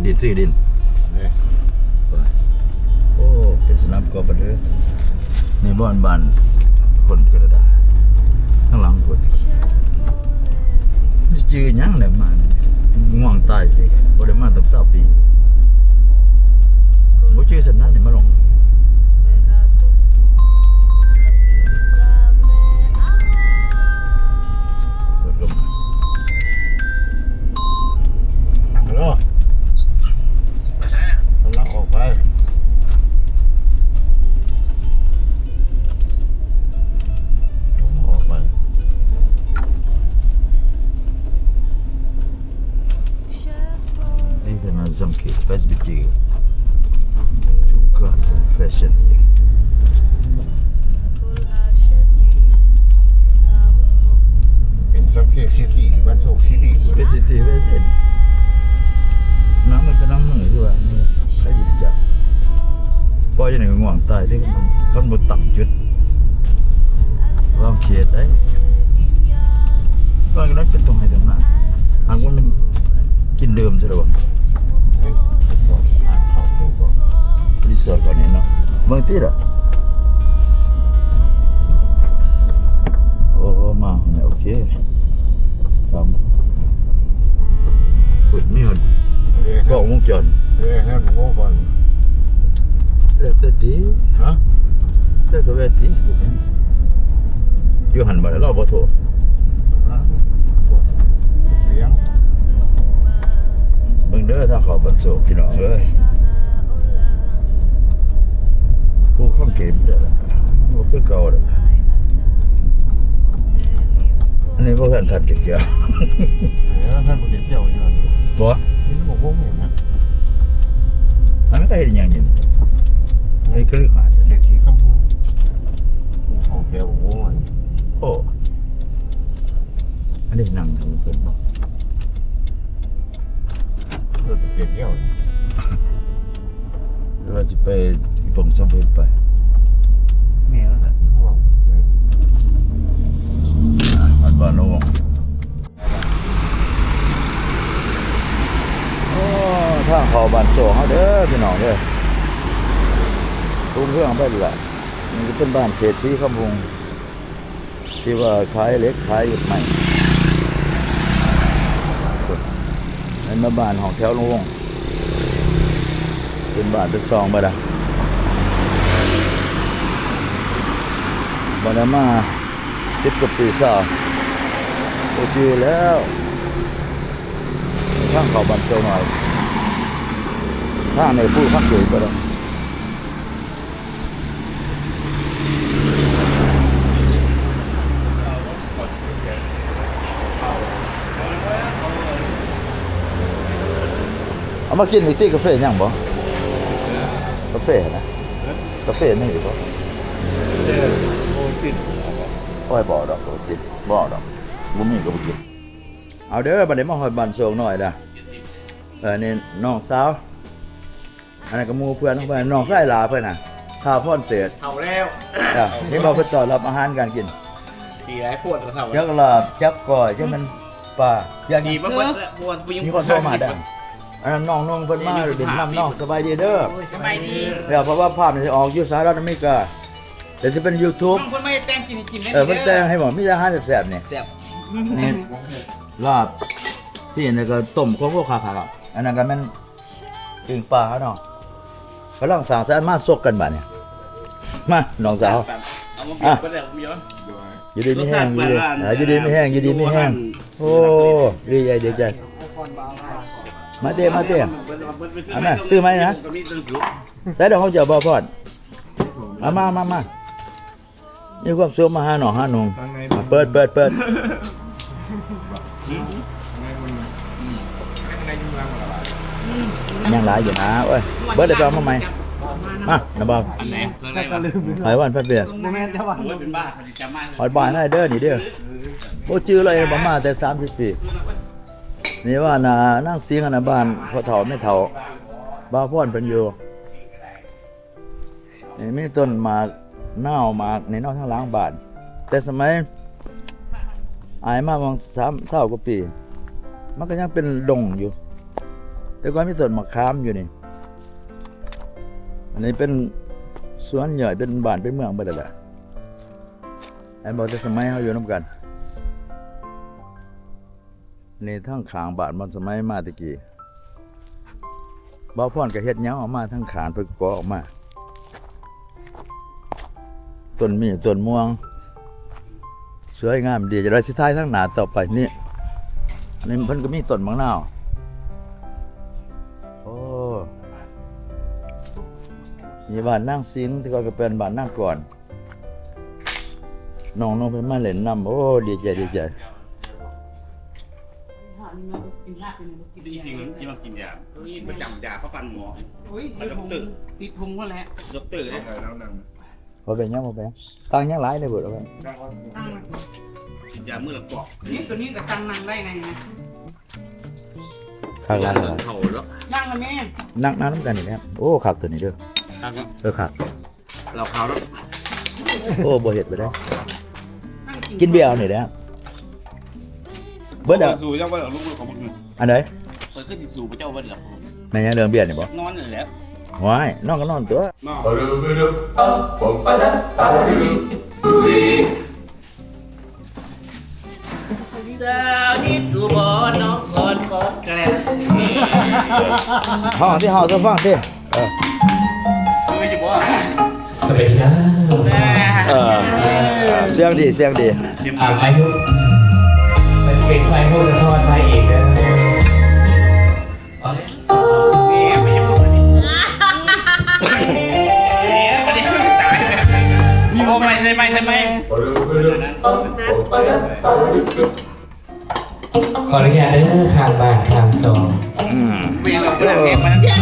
ທີ່ຊື້ດິນ ນີ້ ໂອ້ ເປັນສະໜາມກອບບັນເດີ ໃນບ່ອນບ້ານຄົນການາດາ ທາງຫຼັງພຸ້ນ ຊິຈື່ຫຍັງແຫຼະມາ ງ່ວງຕາຍຕິ ບໍ່ໄດ້ມາຕັ້ງຊາວປີ ບໍ່ຈື່ສັນນານີ້ມາລົງ ເປີດລົມ. ຮັລໂຫຼ ກຳລັງອອກໄປ ອອກໄປ ນີ້ເປັນອັນສັງເກດ Presbyterian Two Cars and Fashion Week ເປັນສັງເກດຊິຕີ້ ບ້ານໂຊກຊິຕີ້ ເປັນຊິຕີ້ເວີຍ ເປັນນຳ ມັນເປັນນຳມືຄືວ່ານີ້ ໃຜຊິໄປຈັກ ປ່ອຍຢູ່ໃນງ່ວງຕາຍເດ້ ຄັນບໍ່ຕັ້ງຈຸດ ວາງເຂດໄດ້ ວ່ານັ້ນເປັນຕົງໃຫ້ຕົງນາ ຫາກວ່າມັນກິນເດີມຊະແລ້ວ ເອີ ຣີສອດກ່ອນນີ້ເນາະ ເບິ່ງຕິລະ ໂອ້ ມາແລ້ວ ໂອເຄ ຄັບ ພຸ້ນມີຮອດກ້ອງວົງຈອນ ເອີ ໃຫ້ມັນໂງກ່ອນ ແລ້ວແຕ່ຕິ ຮະ ແລ້ວກໍແວ່ຕິ ຊິເປັນຫຍັງ ຢູ່ຫັ້ນບໍ່ລະ ລາວບໍ່ໂທ ຮະ ເບິ່ງເດີ ທາງເຂົ້າບ້ານໂຊກ ພີ່ນ້ອງເອີຍ ຜູ້ຄອງເກມເດີ ບໍ່ຄືເກົ່າເດີ ອັນນີ້ບໍ່ທັນ ທັນເກັບກ່ຽວ ເອີ ທ່ານບໍ່ເກັບກ່ຽວຢູ່ນັ້ນ ບໍ່ ເຫັນບໍ່ຄົງຢູ່ນະ ອັນນັ້ນກໍເຮັດອີ່ຫຍັງຢູ່ນີ້ ໃນຄະລືຫາດ ເສດຖີຄຳພູ ຂອງແຖວ ໂອ້ ໂອ້ ອັນນີ້ນັ່ງເທິງເພິ່ນບໍ່ ເພິ່ນເກັບກ່ຽວ ຫຼືວ່າຊິໄປອີ່ປອງຊ່ອງເພິ່ນໄປ ແມ່ນແລ້ວ ຮອດບ້ານແລ້ວບໍ່ ໂອ້ ທາງເຂົ້າບ້ານໂຊກເຮົາເດີ ພີ່ນ້ອງເດີ ຮຸ່ງເຮືອງໄປລະ ນີ້ກໍເປັນບ້ານເສດຖີຄຳວົງ ທີ່ວ່າຂາຍເຫຼັກ ຂາຍເຮັດໄມ້ເປັນບ້ານຫ້ອງແຖວລົງວົງ ເປັນບ້ານເປັນຊ່ອງເບິດລະ ບໍ່ໄດ້ມາສິບກວ່າປີຊາວ ບໍ່ຈື່ແລ້ວ ທາງເຂົ້າບ້ານເຈົ້ານ້ອຍ ທາງໃນພູຄຳເກີດເບິດລະ. ເອົາມາກິນອີກຕິ ກາເຟຍັງບໍ່? ກາເຟນະ ກາເຟມີຢູ່ບໍ່? ໂອ້ຍ ບໍ່ເອົາດອກ ບໍ່ກິນ ບໍ່ເອົາດອກ ບໍ່ມີກໍບໍ່ກິນ. ເອົາເດີ ບັດນີ້ມາຮອດບ້ານໂຊກນ້ອຍລະ ເອີ ນີ້ນ້ອງສາວ ອັນນັ້ນກໍໝູ່ເພື່ອນຂອງເພິ່ນ ນ້ອງຊາຍຫຼ້າເພິ່ນນະ ທ້າວພອນເສດ ເຖົ້າແລ້ວ ເອີ ເຫັນບໍ່ ເພິ່ນຕ້ອນຮັບອາຫານການກິນ ຊິຫຼາຍໂພດເຖົ້າ ຈັກລາບ ຈັກກ້ອຍ ຈັກແມ່ນປາ ຢ່າງນີ້ ມີຄົນໂທມາໄດ້ ອັນນັ້ນນ້ອງນົ່ງເພິ່ນມາຫຼິ້ນນຳນ້ອງ ສະບາຍດີເດີ ສະບາຍດີ ເອີ ເພາະວ່າພາບນີ້ຊິອອກຢູ່ສະຫະລັດອາເມລິກາ ແຕ່ຊິເປັນຢູທູບ ນ້ອງເພິ່ນມາເຮັດແຕ່ງກິນໃຫ້ກິນ ເອີ ເພິ່ນແຕ່ງໃຫ້ບໍ່ ມີແຕ່ອາຫານແຊບໆນີ້ ແຊບ ນີ້ລາບຊີ້ນ ແລ້ວກໍຕົ້ມຂອງພວກຂ້າ ອັນນັ້ນກໍແມ່ນ ປີ້ງປາເນາະ ກຳລັງສ້າງສັນ ມາຊົກກັນບາດນີ້ ມາ ນ້ອງສາວ ອ່ະ ຢູ່ດີມີແຮງ ຢູ່ດີ ອ່າ ຢູ່ດີມີແຮງ ຢູ່ດີມີແຮງ ໂອ້ ດີໃຈ ດີໃຈ ມາເຕ ມາເຕ ອັນນັ້ນ ຊື້ໄມ້ນະ ໃສ່ດອກຂອງເຈົ້າ ບ່າວພອນ ເອົາມາ ມາ ມາ. ມີຄວາມສຸກມາຫານ້ອງຫານຸ່ງ ເປີດ ເປີດ ເປີດ ຍັງຫຼາຍຢູ່ນະ ໂອ້ຍ ເບິດແລ້ວ ໄປເອົາມາໃໝ່ ມາ ນະບ່າວ ອັນໃດ ໄປວັນພັດເບຍ ບໍ່ແມ່ນຈະວ່າ ໂອ້ຍ ເປັນບ້າ ເຂົາຊິຈຳມາ ຮອດບ້ານໄດ້ເດີ ນີ້ເດີ ບໍ່ຈື່ເລີຍ ບໍ່ມາແຕ່ສາມສິບປີ ນີ້ວ່ານາ ນາງສິງ ອັນນະ ບ້ານພໍ່ເຖົ້າແມ່ເຖົ້າ ບ່າວພອນເພິ່ນຢູ່. ນີ້ມີຕົ້ນໝາກນາວ ໝາກນີ້ເນາະ ທາງຫຼັງບ້ານ ແຕ່ສະໄໝອ້າຍມາຫວ່າງສາມ ຊາວກວ່າປີ ມັນກໍຍັງເປັນດົງຢູ່ ແ ແຕ່ກ່ອນມີຕົ້ນໝາກຂາມຢູ່ນີ້. ອັນນີ້ເປັນສວນຍ່ອຍ ເປັນບ້ານເປັນເມືອງເບິດແລ້ວແຫຼະ. ແມ່ນບໍ່ ແຕ່ສະໄໝເຮົາຢູ່ນຳກັນ. ນີ້ທາງຂ້າງບ້ານ ບ່ອນສະໄໝມາແຕ່ກີ້ ບ່າວພອນກໍເຮັດຫຍັງອອກມາທາງຂ້າງ ເພິ່ນກໍກໍ່ອອກມາ ຕົ້ນມີ້ຕົ້ນມ່ວງ ສວຍງາມດີ. ຈະໄດ້ຊິຖ່າຍທາງໜ້າຕໍ່ໄປນີ້ ນີ້ເພິ່ນກໍມີຕົ້ນໝາກນາວ. ໂອ້ ນີ້ບ້ານນາງສິງ ແຕ່ກ່ອນກໍເປັນບ້ານນາງກອນ. ນ້ອງໆເພິ່ນມາຫຼິ້ນນຳ ໂອ້ ດີໃຈ ດີໃຈ. ອີ່ສິ່ງທີ່ມາກິນຢາປະຈຳ ຢາເຂົາປັ່ນໝໍ້. ໂອ້ຍ ຕິດຫົງ ຕິດຫົງພຸ້ນແຫຼະ ດັອກເຕີເດ້. ບໍ່ເປັນຫຍັງ ບໍ່ເປັນຫຍັງ ຕັງຍັງຫຼາຍເດ້ເບີດ. ເອົາໄວ້ ຕັງ ກິນຢາມື້ລະກອກ. ນີ້ ໂຕນີ້ກໍຕັງນັ່ງໄດ້ໄງນະ. ຄັກຫຼາຍ ເຂົ້າແລ້ວ ນັ່ງນະແມ່ ນັ່ງ ນັ່ງນຳກັນນີ້ແຫຼະ. ໂອ້ ຄັກໂຕນີ້ເດີ ຄັກເນາະ. ເອີ ຄັກ. ເຫຼົ້າຂາວເນາະ. ໂອ້ ບໍ່ເຮັດໄປໄດ້ ກິນເບຍເອົານີ້ແຫຼະ. ເບິດແລ້ວ ສູ້ເຈົ້າບໍ່ໄດ້ ເອົາລົງມືຂອງມຶງ. ອັນໃດ? ຂ້ອຍຄືຊິສູ້ເຈົ້າບໍ່ໄດ້ດອກ. ແມ່ນຫຍັງ ເລື່ອງເບຍນີ້ບໍ່? ນອນນີ້ແຫຼະ. ໂອ້ຍ ນອນກໍນອນຕົວະ. ສາວນີ້ກູບໍ່ນ້ອງຄອນຄອນແກລມ. ຮ້ອງທີ່ເຮົາສູ່ຟັງຕິ. ເອີ ຄືຢູ່ບໍ່? ສະບາຍດີເດີ. ເອີ ສຽງດີ ສຽງດີ. ອ່າ ອາຍຸ ມັນເປັນໄຟໂພສະທ້ອນມາເອງເດີ. ມີບໍ່ໃໝ່ ໃສ່ໃໝ່ ໃສ່ໃໝ່. ຂໍອະນຸຍາດເດີ ຂ້າງບ້ານຂ້າງຊ່ອງ. ອືມ.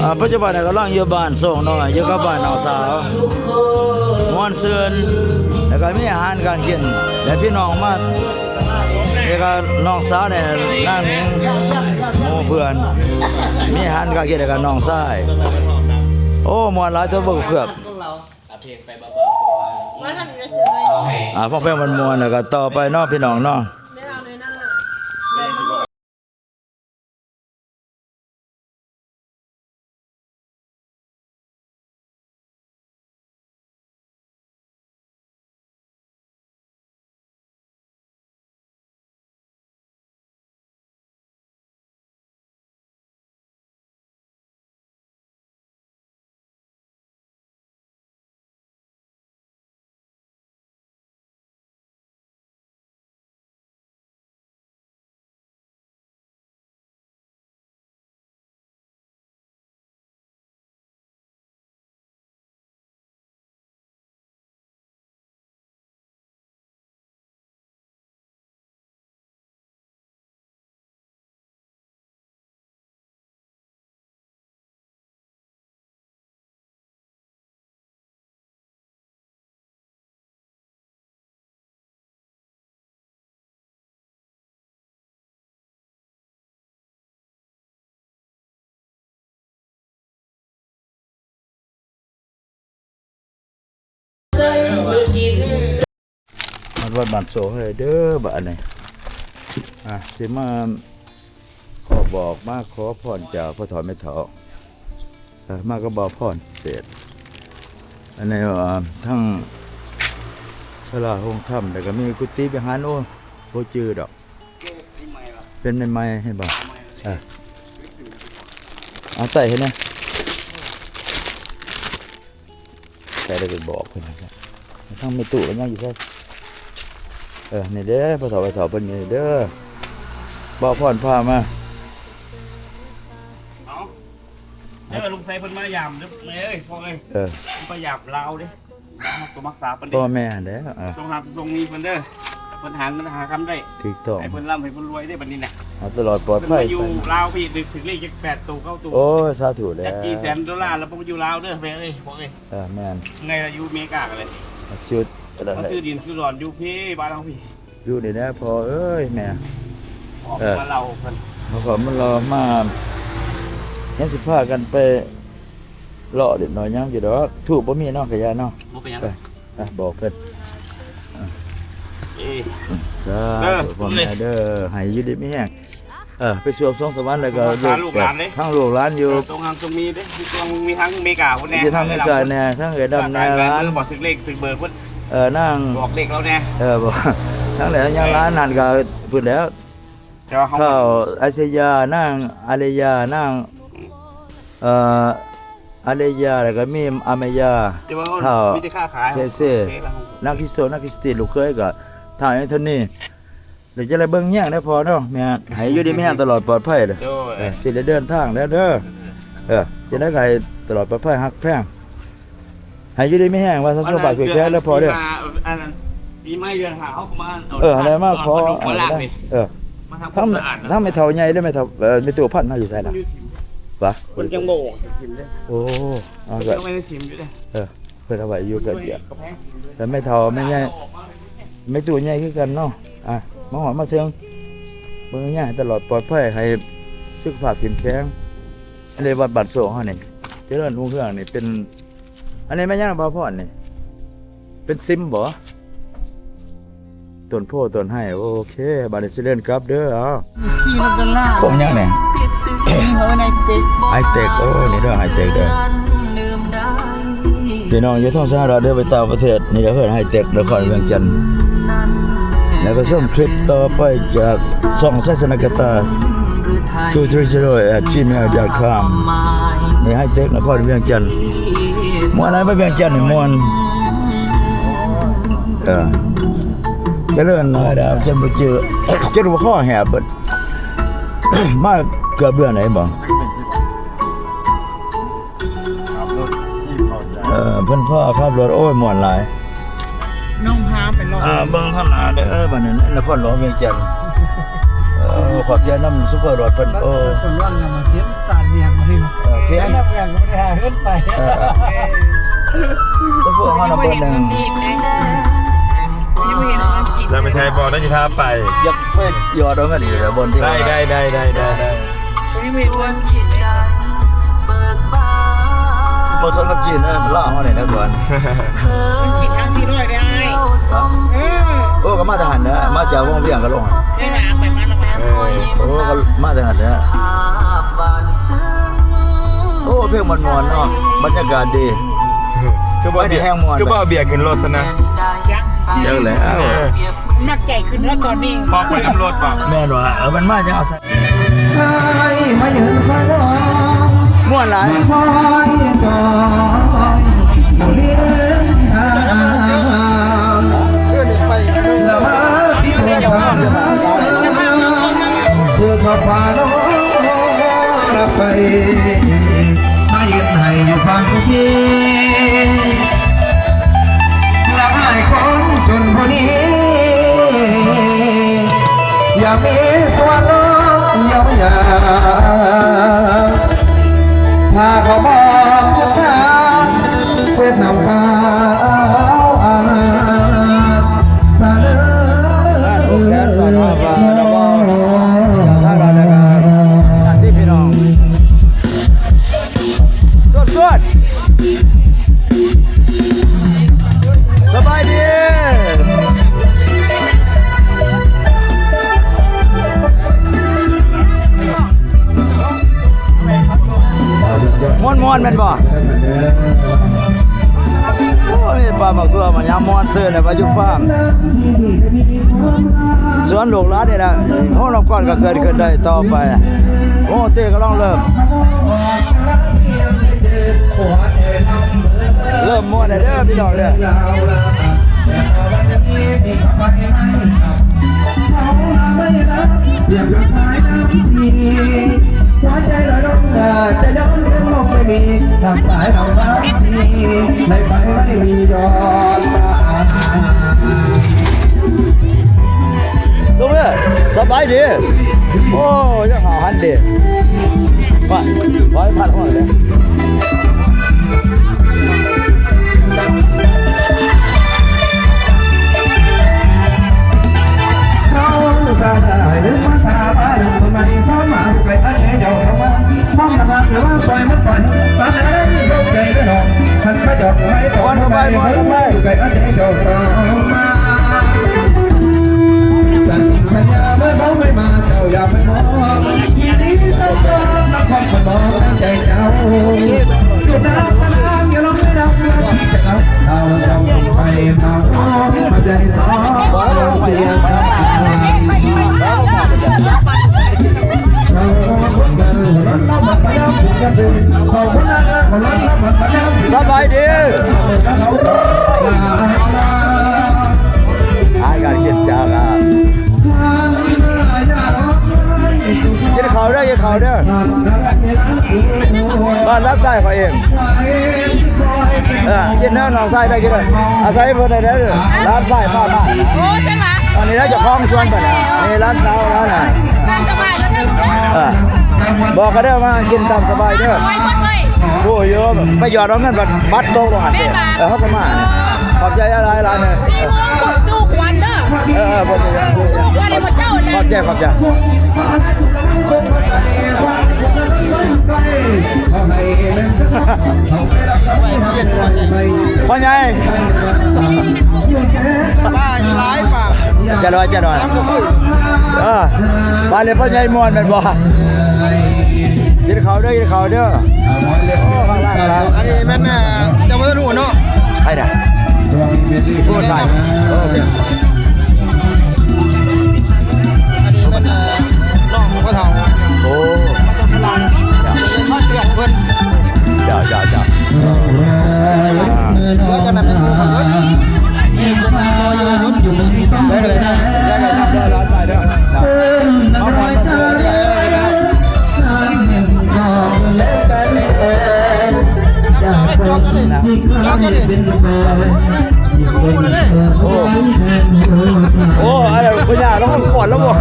ອ່າ ປັດຈຸບັນນີ້ກຳລັງຢູ່ບ້ານໂຊກນ້ອຍ ຢູ່ກັບບ້ານນ້ອງສາວ ມ່ວນຊື່ນ ແລ້ວກໍມີອາຫານການກິນ ແລະ ພີ່ນ້ອງມາ. ກະນ້ອງສາວແດ່ ນາງໜິງ ໝູ່ເພື່ອນ ມີອາຫານການກິນ ແລ້ວກະນ້ອງຊາຍ. ໂອ້ ມ່ວນຫຼາຍ ເທື່ອບໍ່ເຄືອບ. ອ່າ ຟັງເພງມ່ວນໆ ແລ້ວກະຕໍ່ໄປເນາະ ພີ່ນ້ອງເນາະ. ຮອດວັດບ້ານໂສກເລີຍເດີບາດນີ້. ອ່າ ຊິມາຂໍບອກ ມາຂໍພອນຈາກພໍ່ເຖົ້າແມ່ເຖົ້າ ເອີ ມາກັບບ່າວພອນເສດ. ອັນນີ້ວ່າທັງສາລາໂຮງທຳ ແລ້ວກະມີກຸຕິວິຫານ. ໂອ້ ບໍ່ຈື່ດອກ ເປັນໃໝ່ໆ ເຫັນບໍ່? ເອີ ເອົາໄຕ້ໃຫ້ແດ່. ໃສ່ໄດ້ໄປບອກເພິ່ນນະ. ທາງແມ່ຕູ້ເພິ່ນຍັງຢູ່ໃສ? ເອີ ນີ້ເດ້ ພໍ່ເຖົ້າ ພໍ່ເຖົ້າເພິ່ນຢູ່ນີ້ເດີ ບ່າວພອນພາມາ. ເອົາ ເດີ ລຸງໄຊເພິ່ນມາຢາມເດີແມ່ເອີຍ ພໍ່ເອີຍ. ເອີ ມາຢາມລາວເດ້ ຮັກຕົວຮັກສາເພິ່ນເດ້ ພໍ່ແມ່ຫັ້ນແຫຼະ. ເອີ ສົ່ງຮັກສົ່ງມີເພິ່ນເດີ ເພິ່ນຫາເງິນຫາຄຳໄດ້ ຖືກຕ້ອງ ໃຫ້ເພິ່ນລ່ຳໃຫ້ເພິ່ນລວຍເດ້ບັດນີ້ນະ. ເອົາຕະຫຼອດປອດໄພ ເພິ່ນມາຢູ່ລາວພີ້ ຖືກເລກຈັກແປດໂຕເກົ້າໂຕ. ໂອ້ຍ ສາທຸແຫຼະ ຈັກກີ່ແສນໂດລາ ແລ້ວບໍ່ຢູ່ລາວເດີແມ່ເອີຍ ພໍ່ເອີຍ. ເອີ ແມ່ນ ໄງລະ ຢູ່ເມກາກະເລີຍ ມາຊື້ດິນຊື້ດອນຢູ່ພີ້ ບ້ານເຮົາພີ້ ຢູ່ນີ້ແຫຼະພໍ່ເອີຍແມ່. ເອີ ມາເລົ່າເພິ່ນ ມາຂໍມາລໍມາ ຍັງຊິພາກັນໄປເລາະຫຼິ້ນເນາະ ຍັງຢູ່ດອກ. ທູບບໍ່ມີເນາະ ກະຢ່າເນາະ ບໍ່ເປັນຫຍັງ. ໄປ ໄປບອກເພິ່ນ. ເອີ ສາທຸພໍ່ແມ່ເດີ ໃຫ້ຢູ່ດີມີແຮງ. ເອີ ໄປສວງສວງສະຫວັນ ແລ້ວກະລູກຫຼານເດ້ ທັງລູກຫຼານຢູ່ ເອີ ສົ່ງຮັກສົ່ງມີເດ້ ສົ່ງມີທັງເມກາພຸ້ນແດ່ ຢູ່ທາງເມກາແດ່ ທັງເອື້ອຍດຳແດ່ ຫຼານບໍ່ຖືກເລກຖືກເບີພຸ້ນ. ເອີ ນາງບອກເລກລາວແດ່. ເອີ ບອກ ທັງແຫຼະ ຍັງຫຼານນັ້ນກະພຸ້ນແຫຼະ ແຕ່ວ່າເຮົາ ທ້າວໄອຊະຍາ ນາງອາເລຍາ ນາງ ເອີ ອາເລຍາ ແລ້ວກະມີອາເມຍາ ແຕ່ວ່າເຮົາ ທ້າວ ມີແຕ່ຄ້າຂາຍ ເຊເຊ ນາງຄຣິສໂຕ ນາງຄຣິສຕີນ ລູກເຂີຍກະ ທ້າວແອນໂທນີ. ແລ້ວຈະໄດ້ເບິ່ງແຍງເດີພໍ່ເນາະ ແມ່ ໃຫ້ຢູ່ດີມີແຮງຕະຫຼອດປອດໄພເດີ. ເອີ ຊິໄດ້ເດີນທາງແລ້ວເດີ. ເອີ ຈະໄດ້ໃຫ້ຕະຫຼອດປອດໄພ ຮັກແພງ ໃຫ້ຢູ່ດີມີແຮງ ວ່າຊະ ສຸຂະພາບແຂງແຮງເດີພໍ່ເດີ. ອັນນັ້ນ ປີໃໝ່ເດືອນຫ້າ ເຮົາກະມາ ເອີ ໄດ້ມາຂໍ ເອີ ທາງ ທາງແມ່ເຖົ້າໃຫຍ່ເດີ ແມ່ເຖົ້າ ເອີ ແມ່ຕູ້ພັນເຮົາຢູ່ໃສລະ? ຫວາ ເພິ່ນຍັງບໍ່ອອກຈາກຖິ້ມເດ້. ໂອ້ ເອົາ ເພິ່ນເອົາໄວ້ໃນຖິ້ມຢູ່ເດ້. ເອີ ເພິ່ນເອົາໄວ້ຢູ່ກະ ແຕ່ແມ່ເຖົ້າແມ່ໃຫຍ່ ແມ່ຕູ້ໃຫຍ່ຄືກັນເນາະ. ອ່ະ ມາຮອດມາເຖິງ ເບິ່ງແຍງໃຫ້ຕະຫຼອດປອດໄພ ໃຫ້ສຸຂະພາບເຂັ້ມແຂງ. ອັນນີ້ວັດບ້ານໂສກເຮົານີ້ ຈະເລີນຮຸ່ງເຮືອງນີ້ ເປັນ ອັນນີ້ແມ່ນຫຍັງບ່າວພອນນີ້? ເປັນສິມບໍ? ຕົ້ນໂພຕົ້ນໄຮ. ໂອເຄ ບາດນີ້ຊິເດີນກັບເດີ. ເອົາ ໂຄງຫຍັງນີ້? ໄຮເຕັກ. ໂອ້ ນີ້ເດີ ໄຮເຕັກເດີ. ພີ່ນ້ອງຢູ່ທາງສະຫະລັດເດີ ໄປຕ່າງປະເທດ ນີ້ເດີ ເຮືອນໄຮເຕັກ ນະຄອນວຽງຈັນ. ແລ້ວກະຊົມຄລິບຕໍ່ໄປຈາກຊ່ອງໄຊຊະນະກະຕາ two three zero at gmail dot com. ນີ້ໄຮເຕັກ ນະຄອນວຽງຈັນ. ມ່ວນຫຼາຍ ມາວຽງຈັນນີ້ມ່ວນ. ເອີ ຈະເລີນຫຼາຍດາວ ຈົນບໍ່ຈື່ ຈົນວ່າຄໍແຫບເບິດ. ມາເກືອບເດືອນແລ້ວບໍ່? ເອີ ເພິ່ນພາຂັບລົດ ໂອ້ຍ ມ່ວນຫຼາຍ. ນ້ອງພາໄປເລາະ ອ່າ ເບິ່ງຂ້າງໜ້າເດີ ບາດນີ້ນະຄອນຫຼວງວຽງຈັນ. ເອີ ຂອບໃຈນຳໂຊເຟີລົດເພິ່ນ. ໂອ້ ເພິ່ນວ່ານຳມາເຮັດຕາດວຽງນີ້. ເອີ ສຽງ ຕາດວຽງກະບໍ່ໄດ້ຫາເຮືອນໄປ. ເອີ ໂຊເຟີເຮົານຳເບີໜຶ່ງ. ຢາກໄປໃສບອກໄດ້ ຊິພາໄປ. ຢາກໄປຢອດເອົາເງິນນີ້ແຫຼະ ບ່ອນທີ່ ໄດ້ ໄດ້ ໄດ້ ໄດ້ ໄດ້ ໄດ້. ບໍ່ສົນກັບຈີນເດີ ລາວເຮົານີ້ນະກ່ອນ. ມັນກິນທາງສີ່ຮ້ອຍເດ້ອ້າຍ. ຮະ? ເອີ ໂອ້ ກໍມາແຕ່ຫັ້ນແຫຼະ ມາຈາກວັງວຽງກໍລົງ. ເອີ ໂອ້ ກໍມາແຕ່ຫັ້ນແຫຼະ. ໂອ້ ເພງມ່ວນໆເນາະ ບັນຍາກາດດີ. ຄືບໍ່ເອົາເບຍ ຄືບໍ່ເອົາເບຍຂຶ້ນລົດຊັ້ນນະ? ຈັກ ຈັກແຫຼະ. ເອີ ມັກໃຈຂຶ້ນຮອດຕອນນີ້ ເພາະໄປນຳລົດບໍ? ແມ່ນວ່າ ເອີ ມັນມາຈັ່ງເອົາໃສ່ ອ້າຍມາຢືນຄອຍລອງ ມ່ວນຫຼາຍ ຄອຍຈອງ ບໍ່ເຫັນທາງ ລະມາຊິໂທຖາມ ຄືເຂົາພານ້ອງລະໄປ ມາຢືນໃຫ້ຢູ່ຝັ່ງຊີ ລະອ້າຍຄົນຈົນຜູ້ນີ້ ຢ່າມີສ່ວນນ້ອງເຢີ້ຍຢາ ພາເຂົາມອງທາງ ເຊັດນ້ຳຕາອາຍສາເລີ. ສະບາຍດີ ມ່ວນໆ ແມ່ນບໍ່? ໂອ້ຍ ປ່າໝາກຖົ່ວ ມາຍາມມ່ວນຊື່ນແຫຼະ ວ່າຢູ່ຟາມ ສວນລູກຫຼານນີ້ນະ ໂຮງລຳກ່ອນກໍເກີດຂຶ້ນໄດ້ຕໍ່ໄປ. ວົງດົນຕີກຳລັງເລີ່ມ ເລີ່ມມ່ວນແລ້ວເດີພີ່ນ້ອງເດີ. ລຸງເອີຍ ສະບາຍດີ. ໂອ້ ຍັງຫາຫັນເດ ໄປ ໄປພັດຮອດເດ. ສະບາຍດີ ອາກາດເຢັນຈາກ ກິນເຂົ້າເດີ ກິນເຂົ້າເດີ ບ້ານລັດໃຕ້ຂ້ອຍເອງ. ເອີ ກິນເດີ ນ້ອງຊາຍໄດ້ກິນເດີ ອາໄສເພິ່ນໄດ້ເດີ ຫຼານຊາຍພາມາ. ໂອ້ ໃຊ່ຫວາ? ອັນນີ້ລະເຈົ້າຂອງສວນເພິ່ນ ນີ້ຫຼານສາວລາວນະ. ເອີ ບອກເຂົາເດີ ມາກິນຕາມສະບາຍເດີ. ໂອ້ຍ ໄປຢອດເອົາເງິນ ບັດ ບັດໂຕບໍ່ຫັນເດ. ເອີ ເຮົາກໍມາ ຂອບໃຈຫຼາຍໆເດີ. ສູ້ຄວັນເດີ. ເອີ ເອີ ບໍ່ເປັນຫຍັງ ຂອບໃຈ ຂອບໃຈ. ພໍ່ໃຫຍ່ ປາຫຼາຍປາ ຈະລອຍ ຈະລອຍ ເອີ ປາເລີຍ ພໍ່ໃຫຍ່ມ່ວນແມ່ນບໍ່? ກິນເຂົ້າເດີ ກິນເຂົ້າເດີ. ອັນນີ້ແມ່ນ ອ່າ ເຈົ້າບໍ່ທັນຮູ້ເນາະ ໃຜນະ? ໂອ້ ໃຊ່ ໂອເຄ. ອັນນີ້ແມ່ນ ເອີ ນ້ອງພໍ່ເຖົ້າ ໂອ້ ມາຈາກໂຄລາດ ເປັນມາເພື່ອນເພິ່ນ ເຈົ້າ ເຈົ້າ ເຈົ້າ ເອີ ເຈົ້ານັ້ນແມ່ນຜູ້ເພິ່ນ ເພິ່ນກໍຢູ່ເດີ ໄດ້ ໄດ້ ໄດ້ ໄດ້ ໄດ້ ໄດ້ ໄດ້ ໂອ້ ໂອ້ ອັນນັ້ນພະຍາລາວກໍກວດລາວບໍ່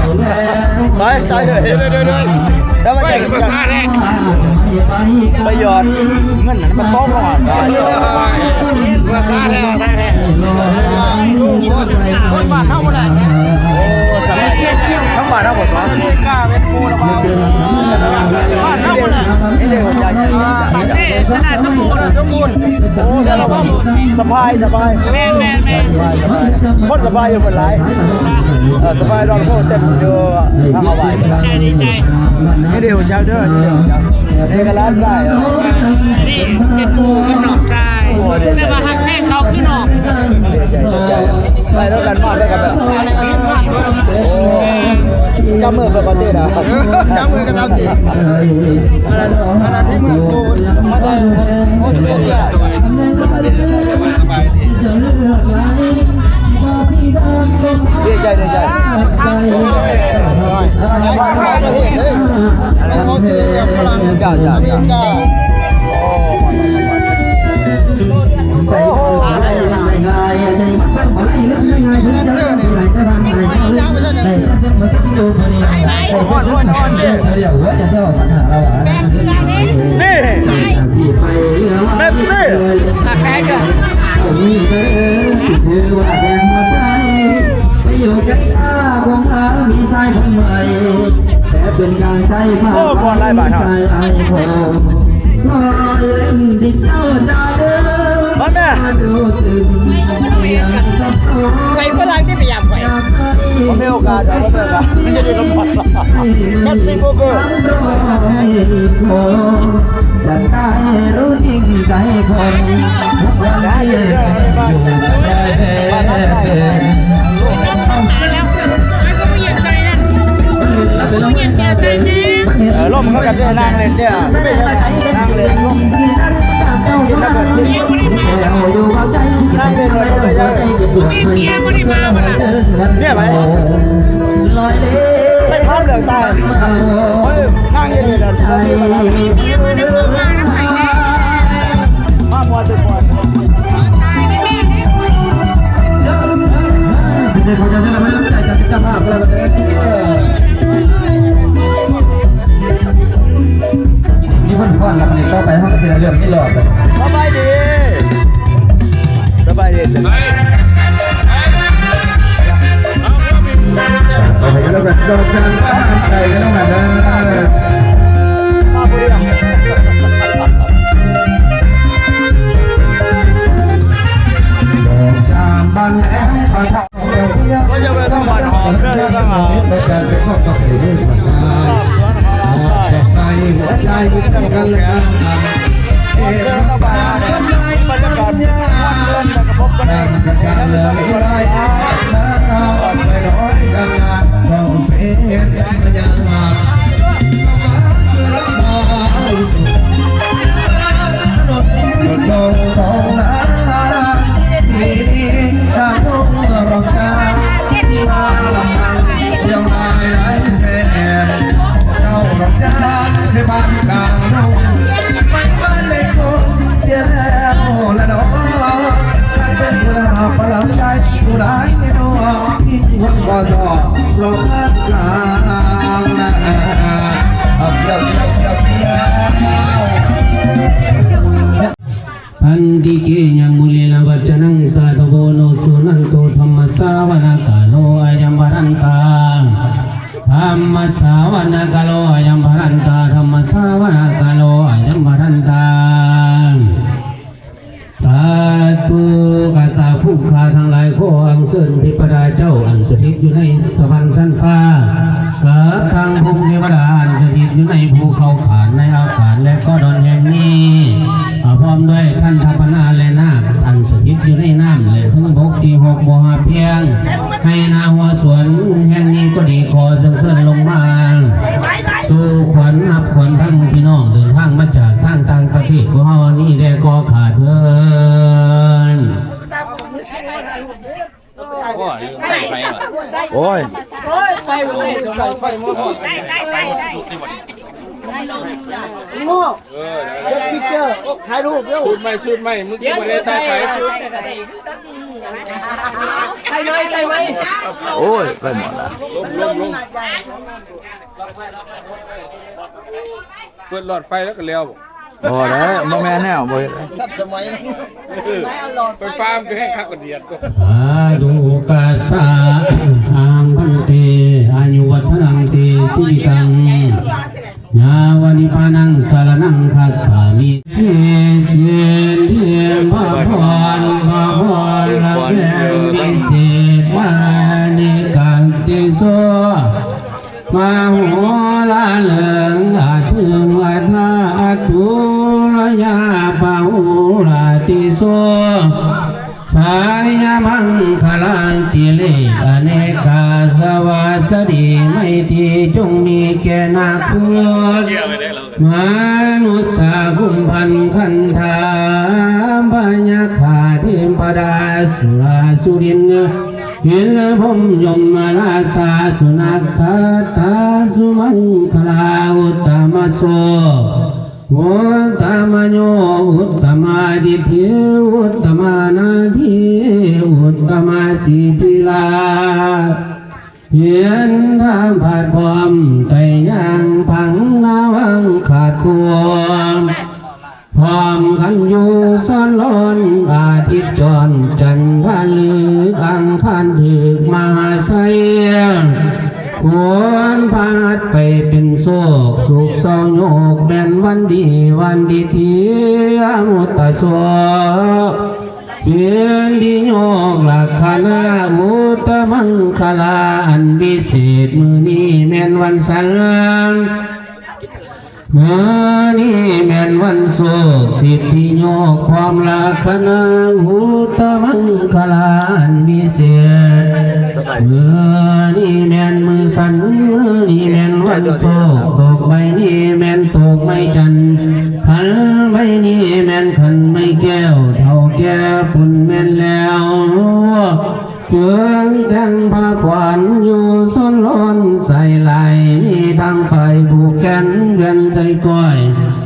ຕາຍ ຕາຍເລີຍ ເດີ ເດີ ເດີ ເດີ ແລ້ວມັນຈະ ໄປຢອດເງິນນັ້ນ ມັນຕ້ອງກ່ອນ ພາສາແທ້ ໄທແທ້ ຄົນບ້ານເຮົາບໍ່ໄດ້. ບ້ານເຮົາບໍ່ ເມກາເວັນພູລະບາວ ບ້ານເຮົາບໍ່ລະ ເດ້ ປາກເຊ ຊະນະສົມບູນ ສົມບູນ ໂອ້ ສະບາຍ ສະບາຍ ແມ່ນໆໆ ຄົນສະບາຍຢູ່ເພິ່ນຫຼາຍ ເອີ ສະບາຍດອນໂພເຕັມຢູ່ທາງເອົາໄວ້ ດີໃຈ ນີ້ເດ້ ຮູ້ຈັກເດີ ນີ້ເດ້ ນີ້ກໍຫຼານຊາຍ ນີ້ເປັນໝູ່ກັບນ້ອງຊາຍ ແຕ່ວ່າຮັກແພງເຂົາຄືນ້ອງ ໄປນຳກັນ ມານຳກັນ ໂອ້ ຈັບມືເພິ່ນກໍຕິນະ ຈັບມືກັນເຈົ້າຕິ ອັນນັ້ນ ອັນນັ້ນທີ່ເມືອງໂກນ ມາແຕ່ອອສເຕຣເລຍ ດີໃຈ ດີໃຈ ປະເທດເດ້ ອັນນັ້ນ ອອສເຕຣເລຍ ຝຣັ່ງ ເຈົ້າ ເຈົ້າ ເຈົ້າ ອາເມລິກາ ໂອ້ ໂອ້ ໂອ້ ນີ້ ເມບຊີ ໂອ້ ບ່ອນຫຼາຍບາດເນາະ ມາແມ່ ໄປຝຣັ່ງໄດ້ໄປຢາມຂ້ອຍ ບໍ່ມີໂອກາດ ບໍ່ມີໂອກາດ ມັນຈະໄດ້ລົງ ແມັກຊິໂກເກີ ຈະໄດ້ຮູ້ຈິງໃຈຄົນ ທຸກວັນທີ່ເປັນຢູ່ແຕ່ເປັນ ເອີ ລົມເຂົາກໍໄດ້ນັ່ງເຫຼັ້ນເດ້ ນັ່ງເຫຼັ້ນລົມ ກິນແລ້ວກໍກິນ ນັ່ງເຫຼັ້ນລົມ ເມຍໄປ ໄປຖາມເລື່ອງຕາຍ ເອີ ນັ່ງຢູ່ນີ້ລະ ມາມ່ວນໄປມ່ວນ ພິເສດຂອງເຈົ້າຊັ້ນລະ ມານຳໃຈຈາກເຈົ້າພາບກໍແລ້ວກັນເດີ ມີຄົນຟ້ອນລະ ບັດນີ້ຕໍ່ໄປເຮົາກໍຊິໄດ້ເລີ່ມມີລອບແລ້ວ ສະບາຍດີ ສະບາຍດີ ສະບາຍດີ ເອົາໃຫ້ກັນແລ້ວກັນ ດອກຈານກະໜ່ຳໃຈກັນແລ້ວກັນເດີ ມາຜູ້ດຽວ ດອກຈານບານແຫຼມ ເຂົາເຈົ້າໄປທາງບ້ານຫອມເດີ ທາງ ສວນມະຫາລາຊາຍ ພັນຕິເກ ຍັງມຸເລນະວັດຈະນັງ ສາທຸໂວໂນສຸນັນໂຕ ທຳມະສາວະນະກາໂລ ອາຍັງວະລັນຕາ ທຳມະສາວະນະກາໂລ ອາຍັງວະລັນຕາ ທຳມະສາວະນະກາໂລ ອາຍັງວະລັນຕາ ສາທຸ ຂ້າພະເຈົ້າຜູ້ຂ້າທັງຫຼາຍ ຂໍອັນເຊີນເທວະດາເຈົ້າ ອັນສະຖິດຢູ່ໃນສະຫວັນຊັ້ນຟ້າ ກັບທັງພົມເທວະດາ ອັນສະຖິດຢູ່ໃນພູເຂົາຂານ ໃນອາກາດ ແລະກໍດອນແຫ່ງນີ້ ອາ ພ້ອມດ້ວຍຄັນທະພະນາ ແລະນາກ ອັນສະຖິດຢູ່ໃນນ້ຳ ແລະເທິງບົກ ທີ່ຮັກບໍ່ຮັບພຽງ ໃຫ້ນາຫົວສວນແຫ່ງນີ້ກໍດີ ຂໍເຊີນລົງມາ ສູ່ຂວັນຮັບຂວັນທັງພີ່ນ້ອງ ເດີນທາງມາຈາກທາງຕ່າງປະເທດ ພວກເຮົານີ້ແດ່ກໍຂ້າເທີນ. ໂອ້ຍ ໂອ້ຍ ໄປບໍ່ໄດ້ ໄປບໍ່ຮອດ ໄດ້ ໄດ້ ໄດ້ ໄດ້ ໂອ້ ເອີ ເກັບພິກເຈີ ຖ່າຍຮູບເດີ ຊຸດໃໝ່ ຊຸດໃໝ່ ມຶງຊິບໍ່ໄດ້ຖ່າຍ ຖ່າຍຊຸດ ຖ່າຍໜ້ອຍ ຖ່າຍໃໝ່ ໂອ້ຍ ໄປໝົດລະ ລົງ ລົງ ລົງ ເປີດຫຼອດໄຟແລ້ວກໍແລ້ວບໍ່? ບໍ່ໄດ້ ບໍ່ແມ່ນແນວ ບໍ່ເຮັດ ທັນສະໄໝ ໄຟຟ້າມັນກໍແຮງຄັກກວ່າດຽວ ສາທຸກາສະ ອາຫັງພັນເຕ ອາຍຸວັດ ນັງຕິຊີວິຕັງ ຍາວະນິບບານັງສະລະນັງຄັດສາມິ ສິນທີ່ພະພອນ ພະພອນລະແກ່ນວິເສດ ວານິກັດຕິໂສ ມະໂຫລາເລີງ ອະເທິງວັດທະ ອະຕຸລະຍາ ປະໂຫລາຕິໂສ ສາຍະມັງຄະລາຕິເລກ ອະເນກາສະວາສະດີ ໄມຕີຈົ່ງມີແກ່ນາຄຸດ ມະນຸດສາ ກຸມພັນ ຄັນທາ ພະຍາຄາ ເທວະດາ ສຸລາສຸລິນ ເຫັນລະພົມຍົມມະລາຊາ ສຸນັກຂະຕາ ສຸມັງຄະລາ ອຸດຕະມະໂຊ ອຸດຕະມະໂຍ ອຸດຕະມາດິດຖິ ອຸດຕະມານາທີ ອຸດຕະມາສີພິລາ ເຫັນທາງພາດພ້ອມ ໄຕຍ່າງພັງນາວັງຂາດຄວາມ ພ້ອມກັນຢູ່ຊ້ອນລ້ອນ ອາທິດຈອນ ຈັນທະລື ອັງຄານຖືກມະຫາໄຊ ຄວນພາດໄປເປັນໂຊກ ສຸກເຊົາໂຍກ ແມ່ນວັນດີວັນດີທີ່ອະມຸດຕະໂຊກ ເປັນທີ່ໂຍກລັກຂະນະອຸດຕະມັງຄະລາອັນວິເສດ ມື້ນີ້ແມ່ນວັນສັນ ມື້ນີ້ແມ່ນວັນໂຊກ ສິດທິໂຍກ ພ້ອມລັກຂະນະອຸດຕະມັງຄະລາອັນວິເສດ ມື້ນີ້ແມ່ນມື້ສັນ ມື້ນີ້ແມ່ນວັນໂຊກ ຕົກໃບນີ້ແມ່ນຕົກໄມ້ຈັນ ຂັນໃບນີ້ແມ່ນຂັນໄມ້ແກ້ວ ເຖົ້າແກ່ປຸນແມ່ນແລ້ວ ເຄື່ອງແຕ່ງພາຂວັນຢູ່ໂຊນລ້ອນ ໃສ່ຫຼາຍ ມີທັງຝ້າຍຜູກແຂນ ແຫວນໃສ່ກ້ອຍ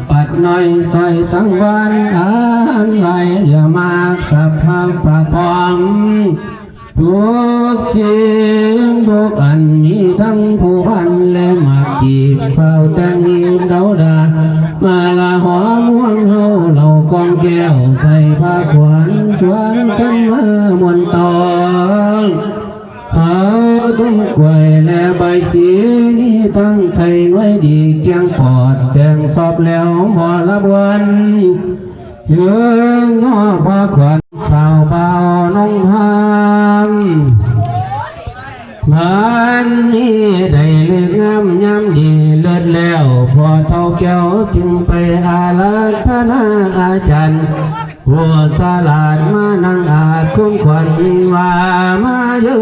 ປັດນ້ອຍສ້ອຍສັງວານ ອານຫຼາຍເຫຼືອມາກ ສັບພະປະປ້ອມ ທຸກສິ່ງທຸກອັນ ມີທັງຜູ້ພັນ ແລະໝາກກີບ ຟ້າວແຕ່ງຮີບເດົາດາ ມາລະຫອມຫວງເຮົາ ເຫຼົ້າກອງແກ້ວ ໃສ່ພາຂວັນ ຊວນກັນມາມ່ວນຕອງ ເອົາຕຸ້ມກ້ວຍ ແລະໃບສີ ມີທັງໄຂ່ໜ່ວຍດີ ກຽງປອດ ແຕ່ງຊອບແລ້ວ ໝໍລະບວນ ເຖິງຫໍພາຂວັນ ສາວບ່າວນ້ອງຮາມ ບາດນີ້ໄດ້ເລີກງາມຍາມດີເລີດແລ້ວ ພໍ່ເຖົ້າແກ້ວຈຶ່ງໄປອາລາທະນາອາຈານ ຜູ້ສະຫຼາດມານັ່ງອາດຄວນຂວັນວ່າມາເຢີ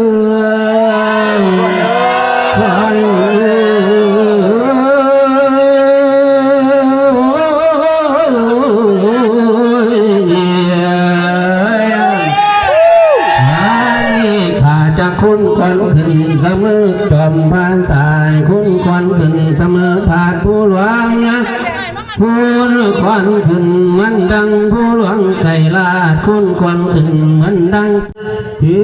ຂວັນເອີຍ ອັນນີ້ຂ້າຈະຄຸນຂວັນຂຶ້ນສະເໝີ ຈອມພາສານຄຸນຂວັນຂຶ້ນສະເໝີ ທາດຜູ້ຫຼວງ ຄຸນຂວັນຂຶ້ນມັນດັງ ຜູ້ຫຼວງໄກລາດ ຄຸນຂວັນຂຶ້ນມັນດັງ ທີ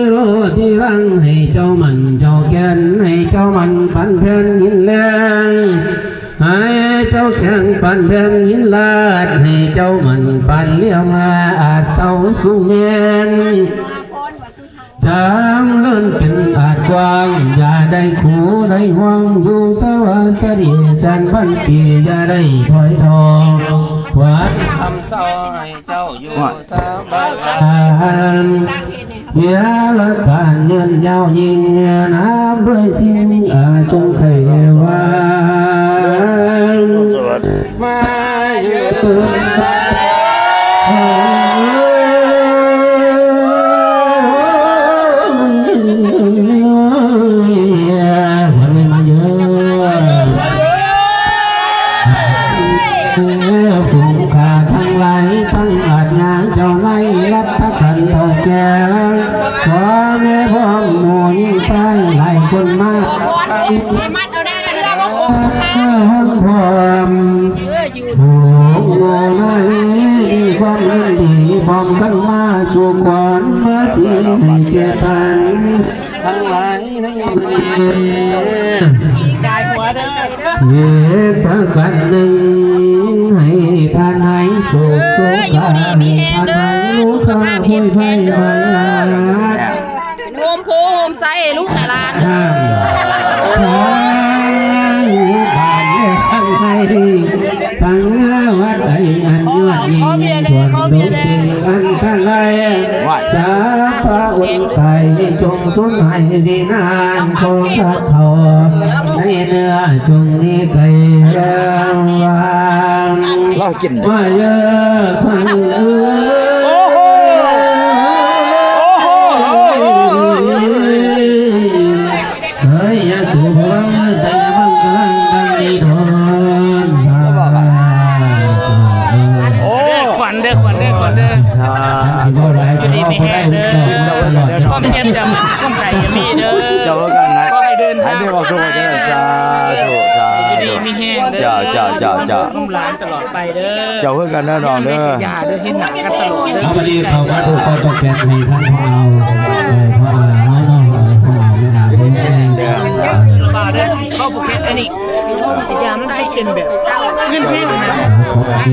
ໂລທີລັງ ໃຫ້ເຈົ້າໝັ້ນເຈົ້າແກ່ນ ໃຫ້ເຈົ້າໝັ້ນປານແຜ່ນດິນແລງ ໃຫ້ເຈົ້າແຂງປານແຜ່ນດິນລາດ ໃຫ້ເຈົ້າໝັ້ນປານລຽວມາອາດເຊົາສູງແມ່ນ ຈຳເລີນເປັນອາດກວ້າງ ຢ່າໄດ້ຄູໄດ້ຫ່ວງ ຢູ່ສະຫວັດສະດີແສນພັນປີ ຢ່າໄດ້ຖອຍທອງ ວັນຄຳເຊົາໃຫ້ເຈົ້າຢູ່ສະບາຍ ເວລາການຍືນຍາວຍິ່ງ ນາບດ້ວຍສິ່ງອາສົງໄຂຫວັງ ມາເຢີ ມາເຢີ ຝູງຂ້າທັງຫຼາຍ ທັງອາດຍາເຈົ້ານາຍ ລັດຖະການເຖົ້າແກ່ ພໍ່ແມ່ພ້ອມໝູ່ຍິງຊາຍຫຼາຍຄົນມາ ພ້ອມ ໂອ້ ນາຍ ມີຄວາມຍິນດີພ້ອມກັນມາສູ່ຂວັນມາສີໃຫ້ແກ່ທ່ານທັງຫຼາຍໃນມື້ນີ້ ເຮັດປະການໜຶ່ງ ໃຫ້ທ່ານຫາຍໂສກໂສກາ ໃຫ້ທ່ານຫາຍໂລຄາໂພຍໄພມາ ໂຮມໂພໂຮມໄຊລູກໃຫ້ຫຼານ ອ່າ ທັງຫຼາຍ ວ່າ ສາພະອົນໄຕ ຈົ່ງສູນຫາຍວິນານຂອງຂ້າເຖົ້າ ໃນເນື້ອຈົ່ງມີໄກແລງວາງ ລາວກິນ ມາເຢີອພັນເອີຍ ໂອ້ໂຫ ໂອ້ໂຫ ໂອ້ໂຫ ໄຊຍະໂຕພະວັງ ໄຊຍະມັງຄະລັງ ຕັນຕິທອນ ສາທຸ ໂອ້ ຂວັນເດີ ຂວັນເດີ ຂວັນເດີ ອ່າ ຢູ່ດີມີແຮງເດີ ຄວາມເຈັບຢ່າ ຄວາມໄຂ້ຢ່າມີເດີ ເຈົ້າຄືກັນນະ ຂໍໃຫ້ເດີນທາງ ໃຫ້ມີຄວາມສຸກ ສາທຸ ສາທຸ ຢູ່ດີມີແຮງເດີ ເຈົ້າ ເຈົ້າ ເຈົ້າ ເຈົ້າ ລູກຫຼານຕະຫຼອດໄປເດີ ເຈົ້າຄືກັນເດີນ້ອງເດີ ຢ່າເດີ ເຫັນໜ້າກັນຕະຫຼອດເດີ ເອົາ ບັດນີ້ເຂົ້າມາຜູ້ຂໍຕ້ອງແປດໃຫ້ທາງພໍ່ອາວ ເອີ ພໍ່ອາວເນາະ ເອີ ພໍ່ອາວ ແມ່ອາວ ເອີ ເຂົາບໍ່ເຮັດອັນນີ້ ຢາມັນເປັນແບບເງິນເພງນະ ຂໍໃຫ້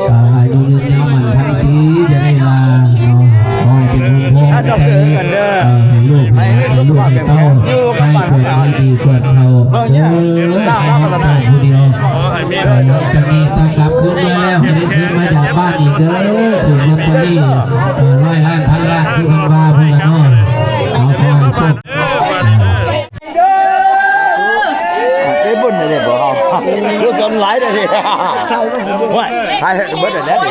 ອາຍຸຍືນຍາວໝັ້ນພັນປີ ຢ່າໄດ້ວ່າເນາະ ຂໍໃຫ້ເປັນບຸນພອນໃສ່ ເອີ ໃຫ້ລູກໃຫ້ຫຼານ ໃຫ້ລູກໃຫ້ເຕົ້າ ໃຫ້ເກີດດີເກີດເຖົ້າ ເອີ ໃຫ້ເຈົ້າຜູ້ດຽວ ເອີ ຈະມີຕາກັບຄືນມາແລ້ວ ໃຫ້ໄດ້ຄືນມາຢາມບ້ານອີກເດີ ຖືກລອດເຕີຣີ ເອີ ຮ້ອຍລ້ານ ພັນລ້ານ ຄືເພິ່ນວ່າພຸ້ນລະເນາະ ເອົາ ຂໍໃຫ້ໂຊກ ໄດ້ບຸນເດ້ບໍ່ເຮົາ ກຸສົນຫຼາຍເດ້ ໂອ້ຍ ຖ່າຍໃຫ້ເບິດແລ້ວເດ້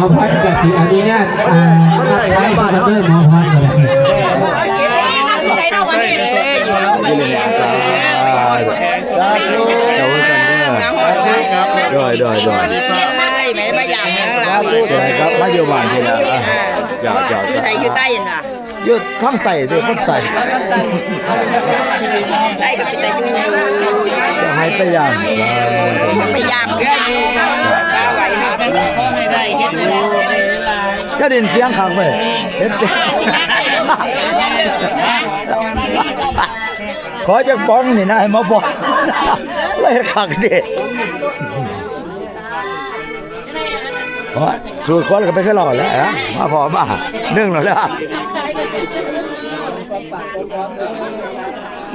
ໝໍພັນກະຊິອະນຸຍາດ ອ່າ ຮັບໃຊ້ຊະເດີ ໝໍພັນກະໄດ້ ໃສ່ເນາະ ວັນນີ້ເດ້ ຢູ່ໃນອາຈານ ສາທຸ ເຈົ້າຄືກັນເດີ ໂດຍ ໂດຍ ໂດຍ ມາຢາມ ສາທຸ ມາຢູ່ບ້ານພີ້ລະ ເຈົ້າ ເຈົ້າ ຢູ່ໃສ ຢູ່ໃຕ້ນະ ຢູ່ທາງໃຕ້ເດ້ ຄົນໃຕ້ ໃຕ້ກໍເປັນຕາຢູ່ ຢາກໃຫ້ໄປຢາມ ໄປຢາມເຮືອນຢູ່ ຈະໄດ້ຍິນສຽງຄັກເວີຍ ເຮັດ ຂໍຈັກປ່ອງນີ້ນະ ໃຫ້ໝໍບອກ ລາວເຮັດຄັກເດ້. ໂອ້ຍ ສູດຄວັນກໍໄປຄືລາວແຫຼະ ມາພໍ້ມາ ໜຶ່ງແລ້ວແຫຼະ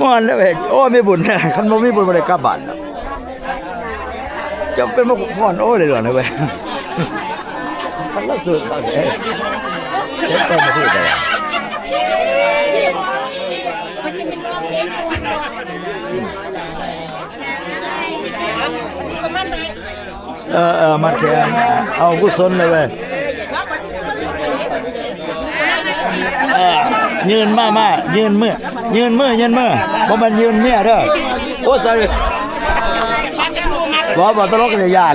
ມ່ວນເລີຍເວີຍ ໂອ້ຍ ມີບຸນ ຄັນບໍ່ມີບຸນບໍ່ໄດ້ກັບບ້ານດອກ ເຈົ້າເປັນມາພັກຜ່ອນ ໂອ້ຍ ໄດ້ເລື່ອງເລີຍເວີຍ ຄັນລາວສູດຄັກເດ້ ເຮັດໄປບໍ່ຖືກແລ້ວ. ເອີ ເອີ ມັດແຂນ ເອົາກຸສົນເລີຍເວີຍ ເອີ ຍື່ນມາ ມາ ຍື່ນມື ຍື່ນມື ຍື່ນມື ບໍ່ແມ່ນຍື່ນເມຍເດີ ໂອ້ ສອຣີ ບໍ່ ບໍ່ ຕະຫຼົກກະຈະຢ້ານ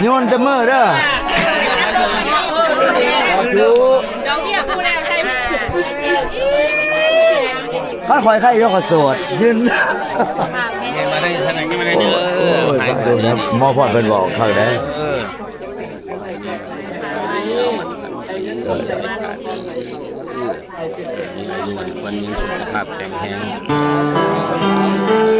ໂຍນແຕ່ມືເດີ ສາທຸ ຄັນຂ້ອຍໄຄຢູ່ຂ້ອຍໂສດ ຍື່ນ ໂອ້ຍ ສາທຸນະ ໝໍພອນເພິ່ນບອກຄັກເດ້ ເອີ ມີອາຍຸໝັ້ນຂວັນ ມີສຸຂະພາບແຂງແຮງ.